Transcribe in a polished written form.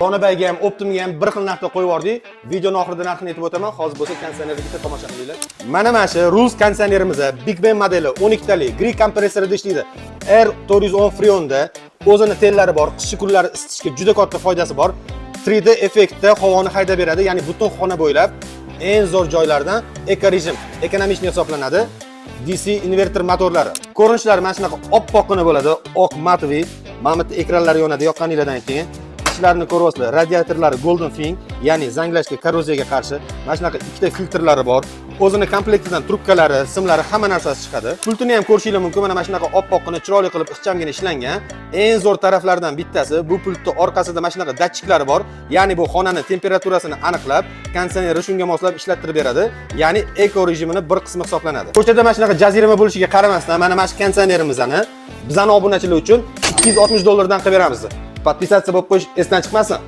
Donabayga ham, оптом ga ham bir xil narxda qo'yib yubordik. Videoni oxirida narxini aytib o'taman. Hozir bo'lsa konditsionerni bitta tomosha qilinglar. Mana shu Rus konditsionerimiz Big Ben modeli, 12 talik, Gree kompressorida ishlaydi. R410 Freonda o'zini tellari bor, qishki kunlari isitishga juda katta foydasi bor. 3D effektda havoni haydab beradi, ya'ni butun xona bo'ylab eng zo'r joylardan эко rejim, экономичный hisoblanadi. DC inverter motorlari. Ko'rinishlari mana shunaqa oppoqqina bo'ladi, oq матовый. Mana bu yerda ekranlari yonadi yoqqaninglardan keyin. Ichlarini ko'ryapsizlar, radiatorlari Golden Fing, ya'ni zanglashga, korroziyaga qarshi. Mana shunaqa ikkita filtrlari bor. O'zini komplektidan trubkalari, simlari, hamma narsasi chiqadi. Pultini ham ko'rishingiz mumkin. Mana shunaqa oppoqqina, chiroyli qilib, ixchamgina ishlangan. Eng zo'r taraflaridan bittasi, bu pultni orqasida mana shunaqa datchiklari bor. Ya'ni bu xonani temperaturasini aniqlab, konditsionerni shunga moslab ishlattirib beradi. Ya'ni эко rejimini bir qismi hisoblanadi. Ko'chada mana shunaqa jazirama bo'lishiga qaramasdan, mana shu konditsionerimizni bizani obunachilar uchun 260 dollardan qilib beramiz. Подписаться bo'lib qo'yish esdan chiqmasin.